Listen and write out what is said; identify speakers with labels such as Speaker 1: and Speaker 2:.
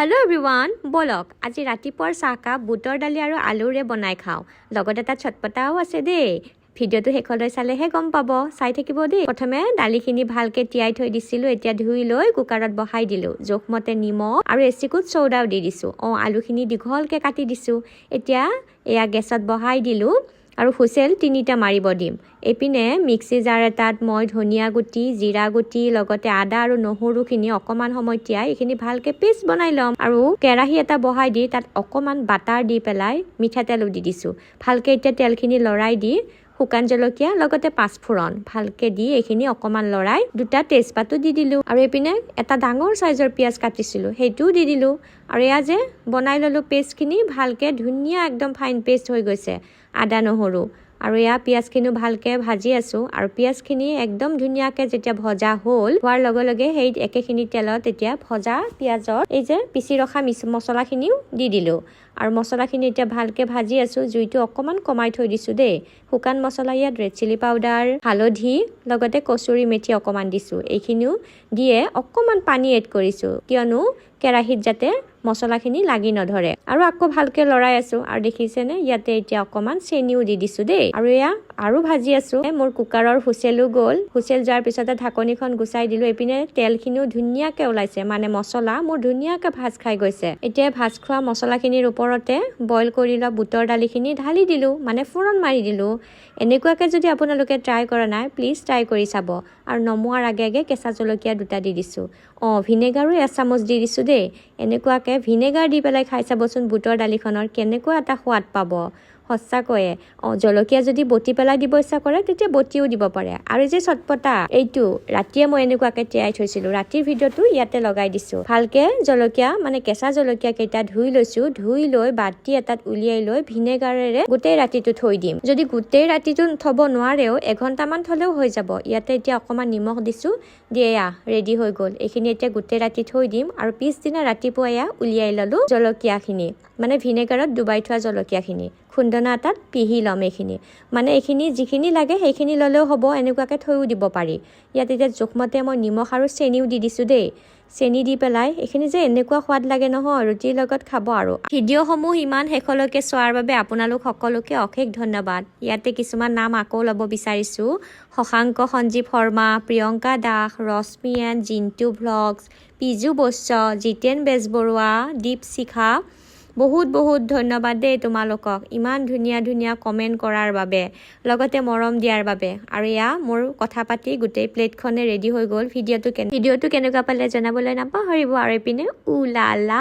Speaker 1: Hello' everyone, ব'লক আজি ৰাতিপুৱাৰ চাহকাপ বুটৰ দালি আৰু আলুৰে বনাই খাওঁ। লগত এটা চটপটাও আছে দেই। ভিডিঅ'টো শেষলৈ চালেহে গম পাব, চাই থাকিব দেই। প্ৰথমে দালিখিনি ভালকে তিয়াই থৈ দিছিলোঁ। এতিয়া ধুই লৈ কুকাৰত বহাই দিলোঁ। জোখমতে নিমখ আৰু এচিকুট চৌদাও দি দিছোঁ। অঁ, আলুখিনি দীঘলকৈ কাটি দিছোঁ। এতিয়া এয়া গেছত বহাই দিলোঁ আৰু হুইচেল তিনিটা মাৰিব দিম। এইপিনে মিক্সি জাৰ এটাত মই ধনিয়া গুটি, জিৰা গুটি, লগতে আদা আৰু নহৰুখিনি অকণমান সময় তিয়াই এইখিনি ভালকৈ পেষ্ট বনাই ল'ম। আৰু কেৰাহী এটা বহাই দি তাত অকণমান বাটাৰ দি পেলাই মিঠাতেলো দি দিছোঁ। ভালকৈ এতিয়া তেলখিনি লৰাই দি শুকান জলকীয়া, লগতে পাঁচফোৰণ ভালকৈ দি এইখিনি অকণমান লৰাই দুটা তেজপাতো দি দিলোঁ। আৰু এইপিনে এটা ডাঙৰ চাইজৰ পিঁয়াজ কাটিছিলোঁ, সেইটোও দি দিলোঁ। আৰু এয়া যে বনাই ল'লোঁ পেষ্টখিনি ভালকৈ, ধুনীয়া একদম ফাইন পেষ্ট হৈ গৈছে আদা নহৰু। আৰু এয়া পিঁয়াজখিনিও ভালকৈ ভাজি আছোঁ। আৰু পিঁয়াজখিনি একদম ধুনীয়াকৈ যেতিয়া ভজা হ'ল, হোৱাৰ লগে লগে সেই একেখিনি তেলত এতিয়া ভজা পিঁয়াজত এই যে পিচি ৰখা মছলাখিনিও দি দিলোঁ। আৰু মছলাখিনি এতিয়া ভালকৈ ভাজি আছোঁ। জুইটো অকণমান কমাই থৈ দিছোঁ দেই। শুকান মছলা ইয়াত ৰেড চিলি পাউডাৰ, হালধি, লগতে কচুৰি মেথি অকণমান দিছোঁ। এইখিনিও দিয়ে অকণমান পানী এড কৰিছোঁ, কিয়নো কেৰাহীত যাতে মছলাখিনি লাগি নধৰে। আৰু আকৌ ভালকৈ লৰাই আছোঁ। আৰু দেখিছেনে, ইয়াতে এতিয়া অকণমান চেনিও দি দিছোঁ দেই। আৰু এয়া আৰু ভাজি আছোঁ। মোৰ কুকাৰৰ হুইচেলো গ'ল। হুইচেল যোৱাৰ পিছতে ঢাকনিখন গুচাই দিলোঁ। এইপিনে তেলখিনিও ধুনীয়াকৈ ওলাইছে, মানে মছলা মোৰ ধুনীয়াকৈ ভাজ খাই গৈছে। এতিয়া ভাজ খোৱা মছলাখিনিৰ ওপৰতে বইল কৰি লোৱা বুটৰ দালিখিনি ঢালি দিলোঁ, মানে ফোৰণ মাৰি দিলোঁ। এনেকুৱাকৈ যদি আপোনালোকে ট্ৰাই কৰা নাই, প্লিজ ট্ৰাই কৰি চাব। আৰু নমোৱাৰ আগে আগে কেঁচা জলকীয়া দুটা দি দিছোঁ। অঁ, ভিনেগাৰো এচামুচ দি দিছোঁ দেই। এনেকুৱাকৈ ভিনেগাৰ দি পেলাই খাই চাবচোন, বুটৰ দালিখনৰ কেনেকুৱা এটা সোৱাদ পাব সঁচাকৈয়ে। অঁ, জলকীয়া যদি বটি পেলাই দিব ইচ্ছা কৰে, তেতিয়া বটিও দিব পাৰে। আৰু যে চটপটা, এইটো ৰাতিয়ে মই এনেকুৱাকৈ তিয়াই থৈছিলোঁ। ৰাতিৰ ভিডিঅ'টো ইয়াতে লগাই দিছোঁ। ভালকে জলকীয়া, মানে কেঁচা জলকীয়া কেইটা ধুই লৈছোঁ। ধুই লৈ বাতি এটাত উলিয়াই লৈ ভিনেগাৰেৰে গোটেই ৰাতিটো থৈ দিম। যদি গোটেই ৰাতিটো থ'ব নোৱাৰেও, এঘণ্টামান থ'লেও হৈ যাব। ইয়াতে এতিয়া অকণমান নিমখ দিছোঁ। দিয়ে এয়া ৰেডি হৈ গ'ল। এইখিনি এতিয়া গোটেই ৰাতি থৈ দিম আৰু পিছদিনা ৰাতিপুৱা এয়া উলিয়াই ল'লোঁ জলকীয়াখিনি, মানে ভিনেগাৰত ডুবাই থোৱা জলকীয়াখিনি। খুন্দনা এটাত পিহি ল'ম এইখিনি। মানে এইখিনি যিখিনি লাগে সেইখিনি ল'লেও হ'ব, এনেকুৱাকৈ থৈও দিব পাৰি। ইয়াত এতিয়া জোখমতে মই নিমখ আৰু চেনিও দি দিছোঁ দেই। চেনি দি পেলাই এইখিনি যে এনেকুৱা সোৱাদ লাগে নহয়, ৰুটিৰ লগত খাব। আৰু ভিডিঅ'সমূহ ইমান শেষলৈকে চোৱাৰ বাবে আপোনালোক সকলোকে অশেষ ধন্যবাদ। ইয়াতে কিছুমান নাম আকৌ ল'ব বিচাৰিছোঁ: শশাংক সঞ্জীৱ শৰ্মা, প্ৰিয়ংকা দাস, ৰশ্মি এণ্ড জিণ্টু ভ্লগছ, পিজু বৈশ্য, জিতেন বেজবৰুৱা, দীপ শিখা। বহুত বহুত ধন্যবাদ দেই তোমালোকক, ইমান ধুনীয়া ধুনীয়া কমেণ্ট কৰাৰ বাবে, লগতে মৰম দিয়াৰ বাবে। আৰু এয়া মোৰ কথা পাতি গোটেই প্লেটখনে ৰেডি হৈ গ'ল। ভিডিঅ'টো কেনেকুৱা পালে জনাবলৈ নাপাহৰিব। আৰু এইপিনে উলালা।